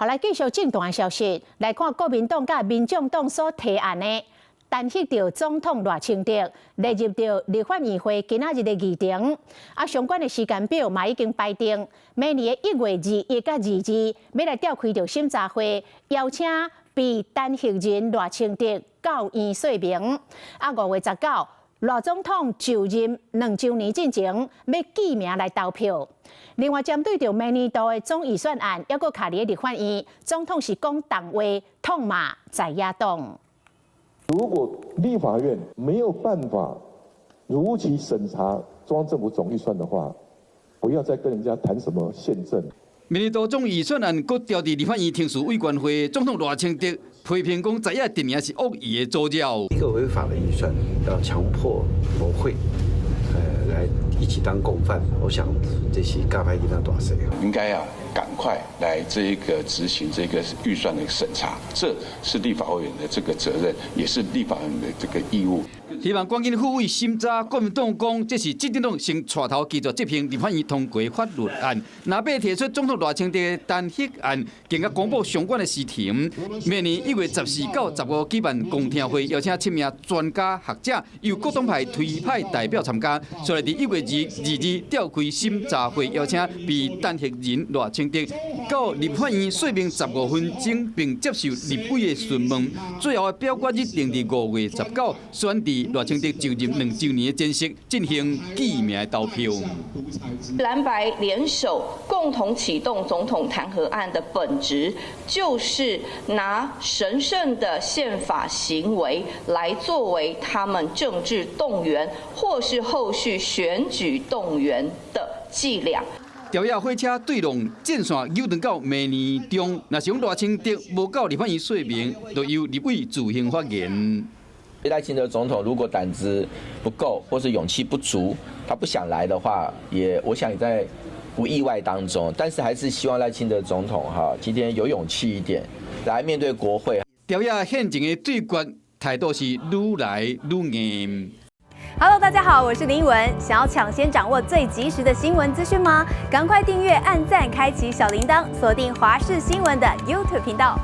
好，來繼續政壇的消息，來看國民黨佮民眾黨所提案的彈劾著總統賴清德，列入著立法院會今仔日的議程。啊，相關的時間表嘛已經排定，明年的1月21佮22，欲來召開著審查會，邀請被彈劾人賴清德到院說明。啊，5月19，賴總統就任2週年進前，欲記名來投票。另外，針對著明年度的總預算案，猶閣卡佇立法院，總統是講重話，痛罵在野黨。如果立法院沒有辦法如期審查中央政府總預算的話，不要再跟人家談什麼憲政。明年度總預算案閣調佇立法院程序委員會，總統賴清德批評講，在野陣營是惡意的阻撓。一個違法的預算要強迫國會，來一起當共犯，我想這是教歹囡仔大細。應該要趕快來這一個執行這個預算的審查，這是立法委員的這個責任，也是立法委員的這個義務。希望趕緊付委審查，國民黨講這是執政黨先帶頭拒絕執行立法院通過法律案，若欲提出總統賴清德彈劾案，更加公布相關的時程。明年1月14到15舉辦公聽會，邀請七名專家學者，由各黨派推派代表參加。所以佇1月22日召開審查會，邀請被彈劾人賴清德到立法院說明15分鐘，並接受立委的詢問。最後的表決日定佇5月19，選佇賴清德就任2週年的前夕進行記名投票。藍白聯手共同啟動總統彈劾案的本質，就是拿神聖的憲法行為來作為他們政治動員或是後續選舉動員的伎倆。朝野火車對撞戰線扭轉到明年中，若是講賴清德無到立法院說明，就由立委自行發言。賴清德總統如果膽子不夠，或是勇氣不足，他不想來的話，也我想也在不意外當中。但是還是希望賴清德總統哈，今天有勇氣一點，來面對國會。朝野現前的對決態度是愈來愈硬。 Hello，大家好，我是林文。想要搶先掌握最及時的新聞資訊嗎？趕快訂閱、按讚、開啟小鈴鐺，鎖定華視新聞的 YouTube 頻道。